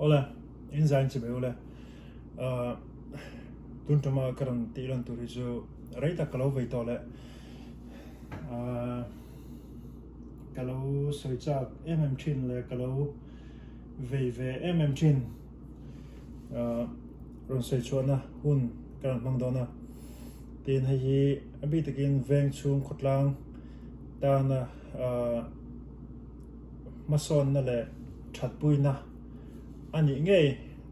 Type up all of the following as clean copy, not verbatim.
Awle, in zain chi bai ule. Tun tuma ka rawn tih lan tur hi chu rei tak ka lo vei tawh leh ka lo sawi chak em em thin leh ka lo vei ve em em thin rawn sawi chhuahna hun ka rawn hmang dawn a. Tin hei hi a bik takin veng chhung khawtlang tana hmasawnna leh thatpuina a nih ngei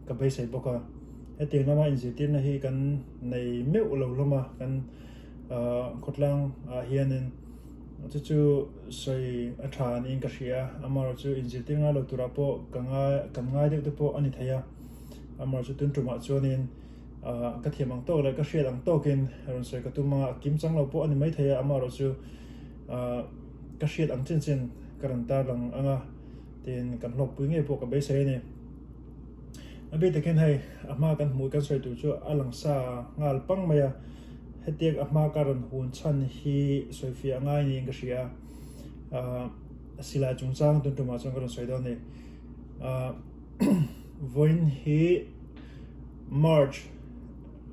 ka beisei bawk a. Hetiang lama inzirtirna hi kan nei meuh lo hlawm a, kan khawtlang ah hianin chu chu sawi a tha niin ka hria a, amaherawhchu inzirtir ngai lo turah pawh ka ngai kan ngai deuh te pawh a ni thei a, amaherawhchu tun tumah chuanin ka thiam ang tawk leh ka hriat ang tawkin rawn sawi ka tum a, a kim chang lo pawh a ni maithei a, amaherawhchu ka hriat ang chin chin ka rawn tarlang ang a, tin kan hlawkpui ngei pawh ka beisei a ni. A bik takin hei a hma kan hmuh kan sawi tur chu a lang sa nghal pang mai a, hetiang a hma ka rawn hun chhan hi sawifiah a ngai niin ka hria a, silai chungchang tun tumah chuan ka rawn sawi dawn a ni. Vawiin hi March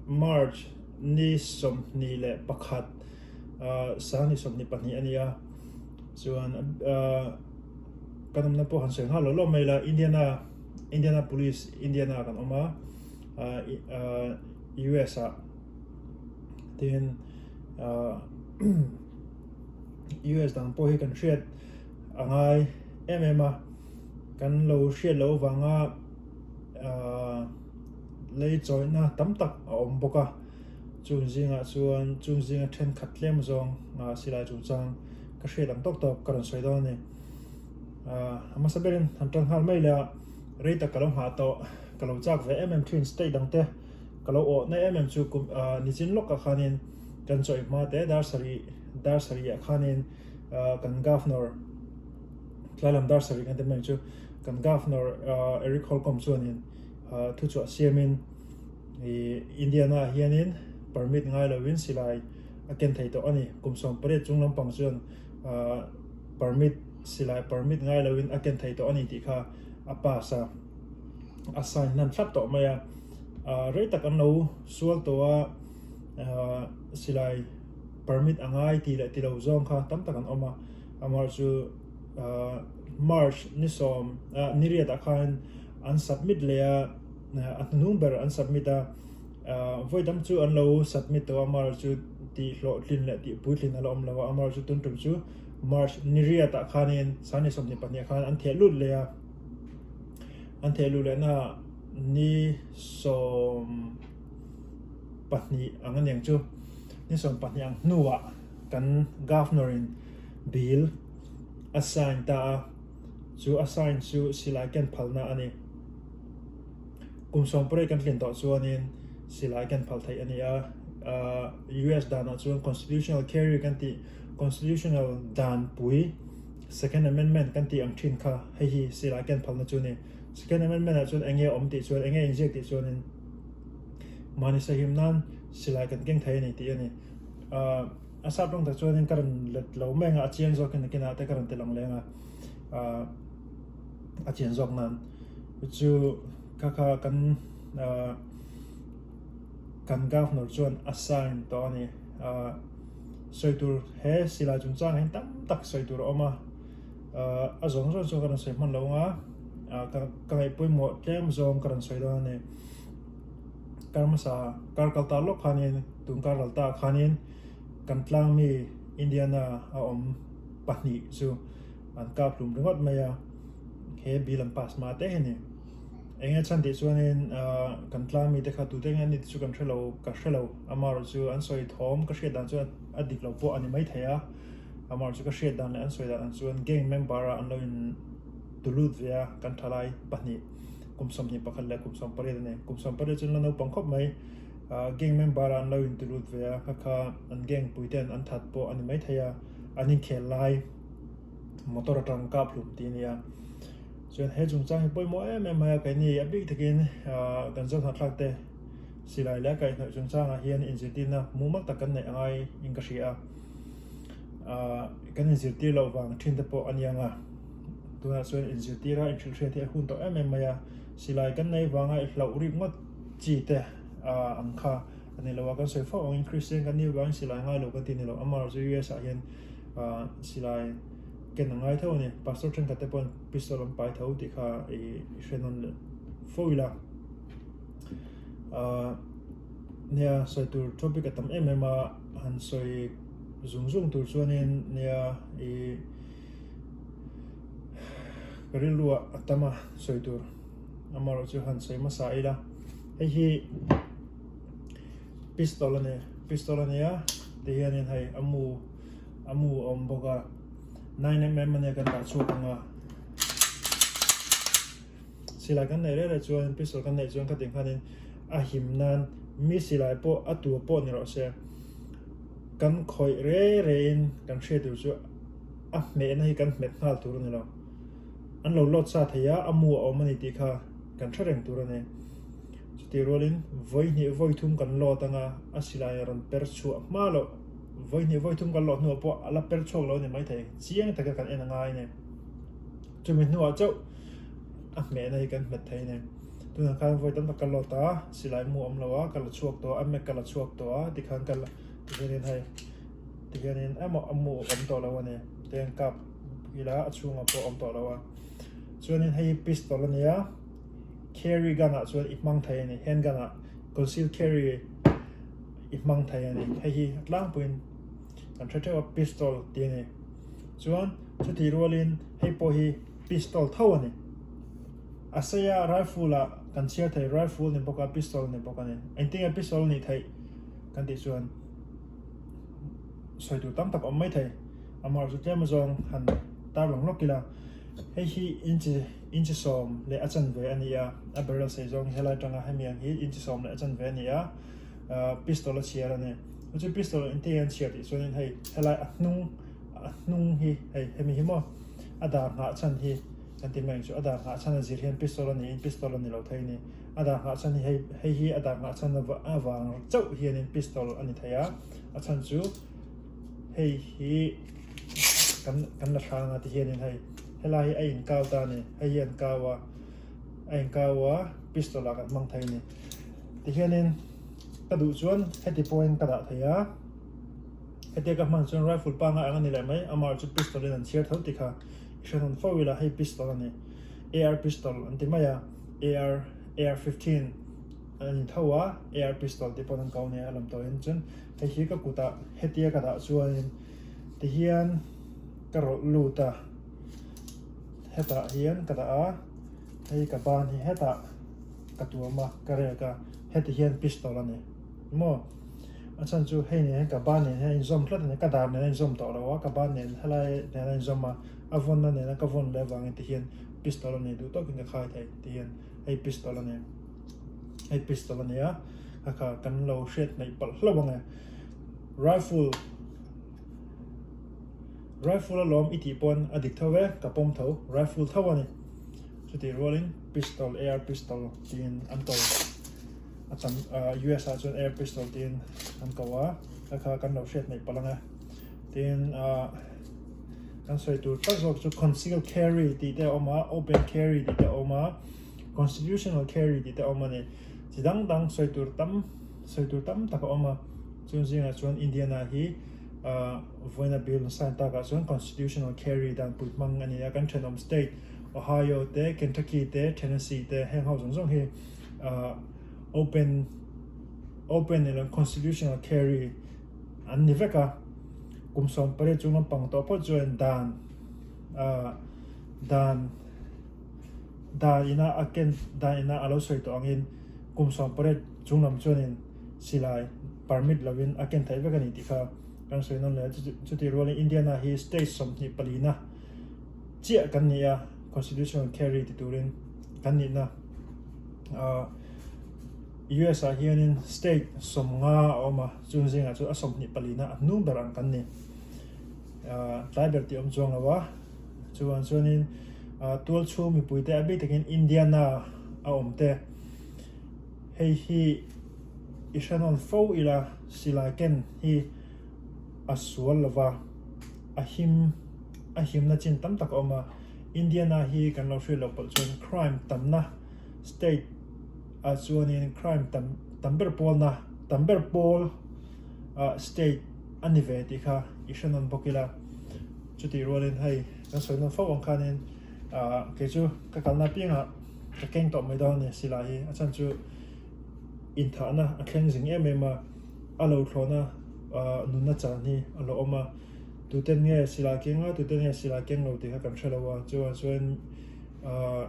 March ni 21 Sangni 22 a ni a, chuan kan awmna pawh han sawi nghal lo lo mai la, Indiana Indianapolis Indiana kan awm a, US ah tin US dang pawh hi kan hriat a ngai em em a, kan lo hriat loh avanga lei chawihna tam tak a awm bawk a. Chung zingah chuan chung zinga thenkhat tlem zawng silai chungchang ka hriat ang tawk tawk ka rawn sawi dawn a ni. A hmasa berin han tan nghal mai leh a, rei tak ka lo nghah tawh, ka lo chak ve em em thin state dang te ka lo awh na em em chu kum nichin lawkah khanin kan chawih hma te dar sarih dar sarih ah khanin kan governor tlai lam dar sarih kan ti mai chu kan governor Eric Holcomb chuanin thuchhuah siamin I Indiana ah hianin permit ngai lovin silai a ken thei tawh a ni. Kum 18 chung lampang chuan permit silai permit ngai lovin a ken thei tawh a ni tih kha a pass a, a sign hnan thlap tawh mai a. Rei tak an lo sual tawh a, silai permit a ngai ti leh ti lo zawng kha tam tak an awm a. Amaherawhchu March ni sawm ni riat ah khan an submit leh a. A hnuhnung ber an submit a, vawi dang chu an lo submit tawh a, March chu tih hlawhtlin leh tih puitlin a la awm lo a, March chu tun tum chu March ni riat ah khanin Sangni 22 khan an theh lut leh a, an theh lut leh na ni 12 ang a niang chu, ni 12 ang hnuah kan Governor in bill a sign ta a, chu a sign chu silai ken phalna a ni. Kum 18 kan tlin tawh chuanin silai kan phal theih a ni a, US danah chuan Constitutional Carry kan tih Constitutional danpui Second Amendment kan tih ang thin kha hei hi silai kan phalna chu a ni. Second Amendment ah chuan enge awm tih chuan enge inziak tih chuanin mahni sahim nan silai kan keng thei a ni tih a ni. A sap rawng tak chuanin ka rawn let lo mai ang a, a chiang zawkin nakinah te ka rawn ti lang leng a. A chian zawk nan chu kha kha kan kan governor chuan a sign tawh a ni. Sawi tur he silai chungchang hian tam tak sawi tur a awm a, a zawng zawng chu ka rawn sawi hman lo ang a, ka ngaih pawimawh tlem zawng ka rawn sawi dawn a ni. Kar hmasa kar kal ta lawk khanin tun kar kal ta khanin kan tlangmi Indiana a awm pahnih chu. An kap hlum ringawt mai a, he bill an pass hma te hi ni. Eng nge chhan tih chuanin kan tlang mite kha tute nge an ni tih chu kan hre lo, ka hre lo. Amaherawhchu chu an sawi thawm ka hriat dan chuan a dik lo pawh a ni maithei a. Amaherawhchu ka hriat dan leh an sawi dan ang chuan gang member ah an lo in tulut ve a, kan thalai pahnih kum 21 leh kum 18 a ni. Kum 18 chuan la naupang khawp mai. Gang member ah an lo in tulut ve a, kha kha an gang puiten an that pawh a ni maithei a, an inkhel lai. motor atang kap hlum tih a ni a chuan he chungchang hi pawimawh em em mai a keini a bik takin kan zawt hnathlak te silai leh a kaihhnawih chungchangah hian inzirtirna mumal tak kan neih a ngai in ka hria a kan inzirtir loh vang thin te pawh a ni ang a tunah chuan inzirtira inhrilhhriat hi a hun tawh em em mai a. Silai kan nei vanga i hlauh rik ngawt chi te ang kha a ni lo a, kan sawi fo angin Kristian kan nih vangin silai ngai lo kan ti ni lo, amaherawhchu chu US ah hian silai ken a ngai tho a ni, Pastor thenkhat te pawhin pistol an pai tho tih kha i hre nawn leh fo ila. Nia sawi tur topic a tam em em a, han sawi zung zung tur chuanin nia i ka rilru ah a tam a sawi tur amaherawh chu han sawi hmasa ila hei hi pistol a ni pistol a nia ti hianin hei a mu a mu a awm bawk a 9mm a nia kan dah chhuak ang a silai kan neih reng reng chuan pistol kan neih chuan khatih khanin a him nan mi silai pawh a tur pawh ni rawh se kan khawih reng rengin kan hriat tur chu a hmehna hi kan hmet nghal tur a ni lo. An lo load sa thei a, a mu a awm a ni tih kha kan hre reng tur a ni. Chutih rualin vawi hnih vawi thum kan load anga a silai a rawn per chhuah hma loh, vawi hnih vawi thum kan load hnuah pawh a la per chhuak lo a ni maithei, chiang taka kan en a ngai a ni. Chumi hnuah chauh a hmehna hi kan hmet thei a ni. Tunah khan vawi tam tak ka load a, silai mu a awm lo a, ka la chhuak tawh a, a mek ka la chhuak tawh a, tikhan ka la tikhianin hei. Tihianin emaw a mu awm tawh lo a ni. Tihian kap ila a chhungah pawh awm tawh lo a. Chuanin hei hi pistol a ni a, carry gun ah chuan i hmang thei a ni. Hand gun ah conceal carry i hmang thei a ni. Hei hi a tlangpuiin kan hre theuh a pistol tih a ni. Chuan chutih rualin hei pawh hi pistol tho a ni. A seia rifle ah kan chhiar thei, rifle ni bawk a pistol ni bawk a ni. Engtin nge pistol a nih theih kan tih chuan. sawi tur tam tak awm mai thei amaherawhchu tlem azawng han tarlang lawk ila hei hi inchi inchi sawm leh a chanve a ni a a barrel sei zawng hi helai atanga hemi ang hi inchi sawm leh a chanve a ni a ah pistol a chhiar a ni chu pistol engtin nge an chhiar tih chuanin hei helai a hnung a hnung hi hei hemi hi maw a dar nghah chhan hi kan ti mai ang chu a dar nghah chhan a zir hian pistol a niin pistol a ni lo thei a ni. A dar nghah chhan hi hei hei hi a dar nghah chhan avang chauh hianin pistol a ni thei a, a chhan chu hei hi kan kan la hrang a ti hianin hei helai hi a inkau ta a ni hei hi an kau a a inkau a pistol ah kan hmang thei a ni tihianin ka duh chuan heti pawhin ka dah thei a hetia ka hman chuan rifle pangngai ang a ni leh mai amaherawh chu pistol in an chhiar tho ti kha i hre hnawn fo ila hei pistol a ni A_R pistol an ti mai a. AR AR 15 an in tho a AR pistol tih pawh an ko nia a lam tawhin chuan hei hi ka kutah hetia ka dah chuanin tihian ka rawlh lut a hetah hian ka dah a hei ka ban hi hetah ka tuam a ka rek a heti hian pistol a ni maw a chhan chu hei nen hian ka ban nen hian a inzawm tlat a ni ka dar nen a inzawm tawh lo a ka ban nen helai nen a inzawm a a vawnna nena ka vawn leh avangin tihian pistol a ni duh tawkin ka khai thei tihian hei pistol a ni hei pistol a ni a kha kha kan lo hriat hnaih palh hlauh ang e rifle rifle alawm i tih pawn a dik tho e ka pawm tho rifle tho a ni chutih rualin pistol ar pistol tiin an ko a tam US ah chuan ar pistol tiin an ko a kha kha kan lo hriat hnaih palh ang e tin ah. Kan sawi tur tak zawk chu concealed carry tih te a awm a, open carry tih te a awm a, constitutional carry tih te a awm a ni. Chi dang dang sawi tur tam sawi tur tam tak a awm a, chung zingah chuan Indiana hi ah vawiina bill an sign takah chuan constitutional carry dan pui hmang a ni a, kan thenawm state Ohio te, Kentucky te, Tennessee te heng ho zawng zawng hi ah open open ni lo constitutional carry an ni vek a. Kum 18 chung lampang tawh phawt chuan dan ah dan dan ina a ken dan ina a lo sawi tawh angin kum 18 chung lam chuanin silai permit lovin a ken theih vek a ni tih kha kan sawi nawn leh a. Chutih rualin Indiana hi state 24 na chiah kan ni a, constitutional carry ti turin kan nihna ah US ah hianin state 50 a awm a. Chung zingah chuan a 24 na a hnung ber ang kan ni. Tlai ber tih awm chuang lo a. Chuan chuanin tual chhung mipui te a bik takin Indiana a awm te hei hi i hre nawn fo ila silai ken hi a sual lova a him a himna chin tam tak a awm a. Indiana hi kan lo hriat loh pawh chuan crime tamna. State ah chuanin crime tam tam ber pawlna tam ber pawl ah state a ni ve tih kha i hre nawn bawk ila. Chutih rualin hei kan sawi nawn fo ang khanin ah kei chu ka kalna apiangah ka keng tawh mai dawn a ni silai hi a chhan chu inthahna a thleng zing em em a, a lo thlawhna ah nunna chan hi a lo awm a, tuten nge silai keng a tuten nge silai keng lo tih kha kan hre lo a, chuvang chuan ah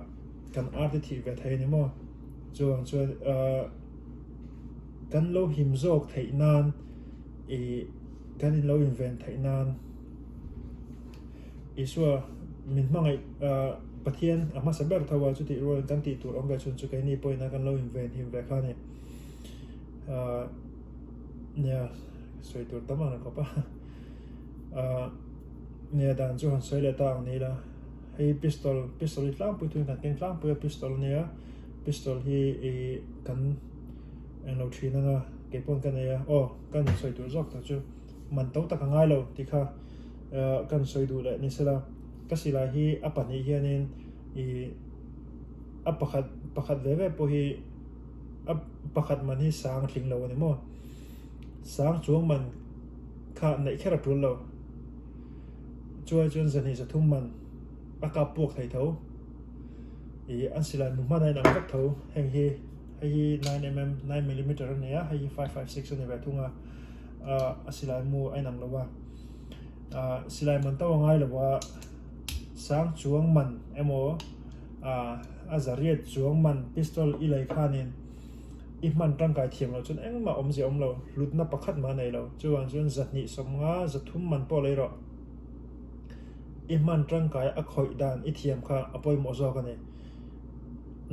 kan arte thih ve thei a ni maw? Chuvang chuan ah kan lo him zawk theih nan ih kan in lo inven theih nan Isua min hmangaih ah Pathian a hmasa ber tho a chutih rualin kan tih tur awm ve chhun chu keini pawhin a kan lo inven him ve kha a ni. Ah nia sawi tur tam ang khawp a ah nia dan chu han sawi leh ta ang ni ila. Hei pistol, pistol hi tlangpui thuin kan keng tlangpui a pistol ania pistol hi ih kan englo thin anga kei pawn ka nei a aw kan sawi tur zawk tak chu man to tak a ngai lo tih kha ah kan sawi duh leh ni sela ka silai hi a pahnih hianin ih a pakhat pakhat ve ve pawh hi a pakhat man hi sang a tling lo a ni maw sang chuang man kha neih kher a tul lo. Chuai chuan zahnih zathum man a kap puak thei tho. Ih an silai mu hman a inang vek tho. Heng hi hei hi 9mm 9mm a ni a, hei hi 556 a ni ve thung a. Ah a silai mu a inang lo a. Ah silai man to a ngai lo a, sang chuang man emaw ah a zariat chuang man pistol i lei khanin I hman tangkai thiam loh chuan engmah awmzia awm lo, hlutna pakhat mah a nei lo. Chuvang chuan zahnih sawmnga zathum man pawh lei rawh. I hman tangkai a khawih dan i thiam kha a pawimawh zawk a ni.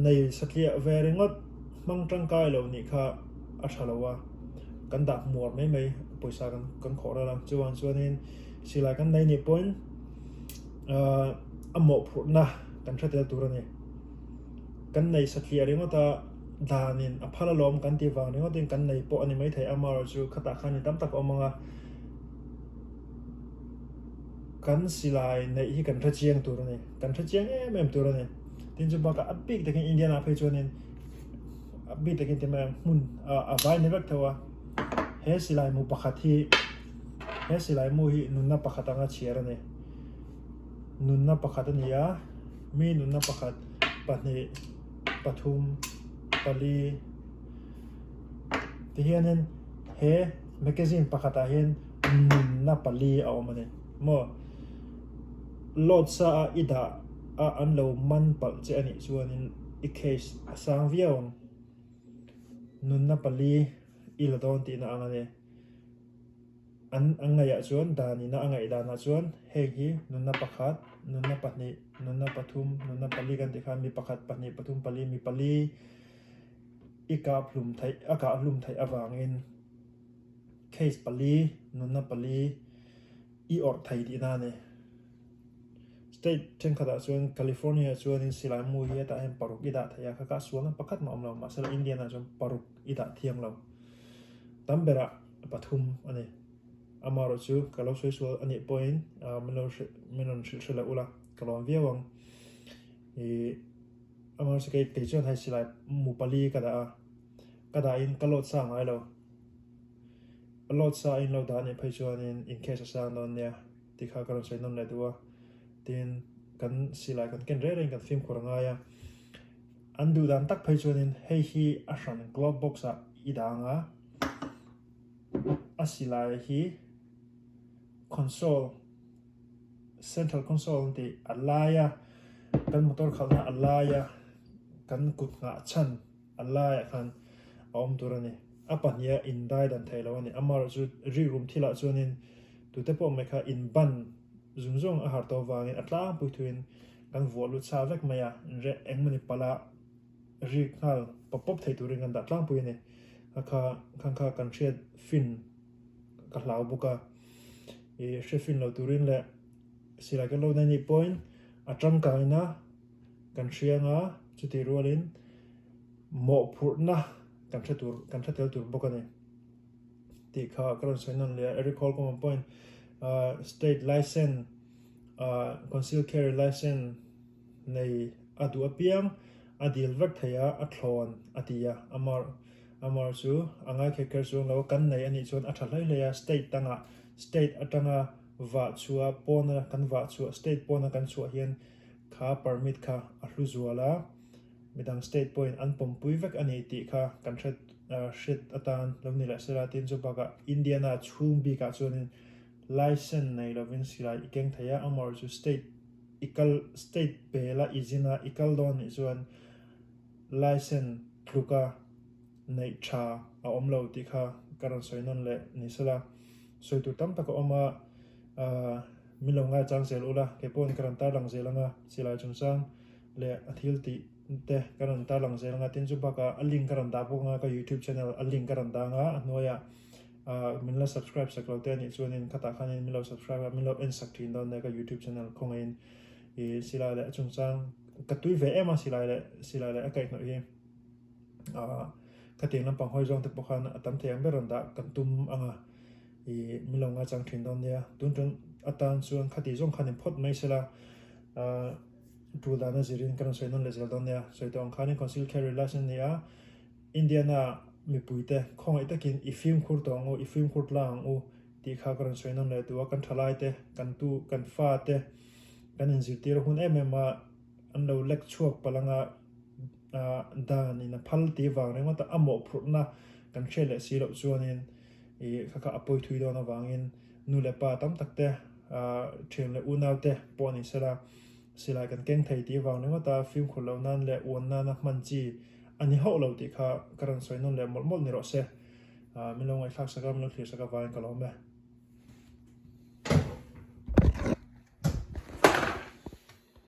Nei satliah ve ringawt hmang tangkai lo nih kha a tha lo a, kan dah hmuar mai mai pawisa kan kan khawh ral a. Chuvang chuanin silai kan nei nih pawhin a mawhphurhna kan hre tel tur a ni. Kan nei satliah ringawt a. Danin a phal alawm kan tih vang ringawtin kan nei pawh a ni maithei amaherawhchu khatah khan ni tam tak a awm ang a, kan silai neih hi kan hre chiang tur a ni, kan hre chiang em em tur a ni. Tin chu bakah a bik takin Indian ah phei chuanin a bik takin ti mai ang hmun a vai ni vek tho a, he silai mu pakhat hi he silai mu hi nunna pakhat anga chhiar a ni, nunna pakhat a ni a, mi nunna pakhat pahnih. pathum, pali ti hianin he magazine pakhatah hian nunna pali a awm a ni maw load sa a i dah a an lo man palh che a nih chuanin i case a sang viau ang nunna pali i la dawn tihna ang a ni. An an ngaihah chuan danina a ngaih danah chuan heng hi nunna pakhat, nunna pahnih, nunna pathum, nunna pali kan tih khan mi pakhat, pahnih, pathum, pali, mi pali i kah hlum theih a kah hlum theih avangin case pali, nunna pali i awrh thei tihna a ni. State thenkhatah chuan California chuanin silai mu hi hetah hian paruk i dah thei a, kha kah sualna pakhat mah a awm lo mahse Indian ah chuan paruk i dah thiang lo. Tam berah. pathum a ni. Amaherawh chu ka lo sawi sual a nih pawhin min lo hrilh min rawn hrilh hre leh ula ka lawm viau ang. Ih amaherawh chu kei kei chuan hei silai mu pali ka dah a, ka dahin ka load sa ngai lo. A load sa a inlo dah a nih phei chuanin in case a sang dawn nia tih kha ka rawn sawi nawn leh duh a. Tin kan silai kan ken reng rengin kan fimkhur a ngai a. An duh dan tak phei chuanin hei hi a hran glove box ah i dah ang a. A silai hi console central console an tih a laia kan motor khalhna a laia kan kut nghah chhan a laiah khan a awm tur a ni. A pahniha indai dan theih loh a ni. Amaherawhchu rikrum thilah chuanin tute pawh mai kha inban zung zung a har tawh avangin a tlangpui thuin kan vuah lut sa vek mai a, engmawni pala rik nghal pawp pawp thei turin kan dah tlangpui a ni. A kha khang kha kan hriat fin ka hlau bawk a, ih hre fin lo turin leh silai kan lo nei nih pawhin a tangkaina kan hria anga chutih rualin mawhphurhna kan hre tur kan hre tel tur bawk a ni tih kha ka rawn sawi nawn leh a. Eric Holcomb ang pawhin state license ah concealed carry license nei a duh apiang. a dil vek thei a, a thlawn a ti a, amar amar chu a ngai kher kher chuang lo a, kan nei anih chuan a tha hlei hlei a, state dangah state atanga vah chhuah pawna kan vah chhuah state pawna kan chhuah hian kha permit kha a hlu zual a, midang state pawhin an pawmpui vek a ni tih kha kan hre hriat atan lo ni leh sela tin chu bakah Indiana chhung bikah chuanin License nei lovin silai i keng thei a, amawr chu state i kal state pela i zin a i kal dawn nih chuan license tluka neih tha a awm lo tih kha ka rawn sawi nawn leh ni sela. Sawi tur tam tak a awm a, min lo ngaichang zel ula, kei pawhin ka rawn tarlang zel anga silai chungchang leh a thil tih te ka rawn tarlang zel anga tin chu bakah a link ka rawn dah bawk anga ka youtube channel a link ka rawn dah anga a hnuaiah Ah min la subscribe sak lo te anih chuanin khatah khanin min lo subscribe a min lo en sak thin dawn nia ka youtube channel khawngaihin i silai leh a chungchang ka tui ve em a silai leh silai leh a kaihhnawih hi ah khatiang lampang hawi zawng te pawh khan a tam thei ang ber rawn dah kan tum anga i min lo ngaichang thin dawn nia tun ṭun atan chuan khati zawng khan in phawt mai sela ah tul dana zirin ka rawn sawi nawn leh zel dawn nia sawi tawh ang khanin conceal carry license a ni a. Indiana mipuite khawngaih takin i fimkhur tawh ang u, i fimkhur tlang ang u tih kha ka rawn sawi nawn leh duh a, kan thalaite, kan tu, kan fate kan inzirtir a hun em em a, an lo lek chhuak palh anga dan in a phal tih vang ringawt a, a mawhphurhna kan hriat leh si loh chuanin i kha kha a pawi thui dawn avangin nu leh pa tam tak te, thian leh unau te pawh ni sela silai kan keng thei tih vang ringawt a, fimkhur loh nan leh uan nana hman chi A ni hauh lo tih kha ka rawn sawi nawn leh mawlh mawlh ni rawh se. Min lo ngaihthlak sak a, min lo thlir sak avangin ka lawm e.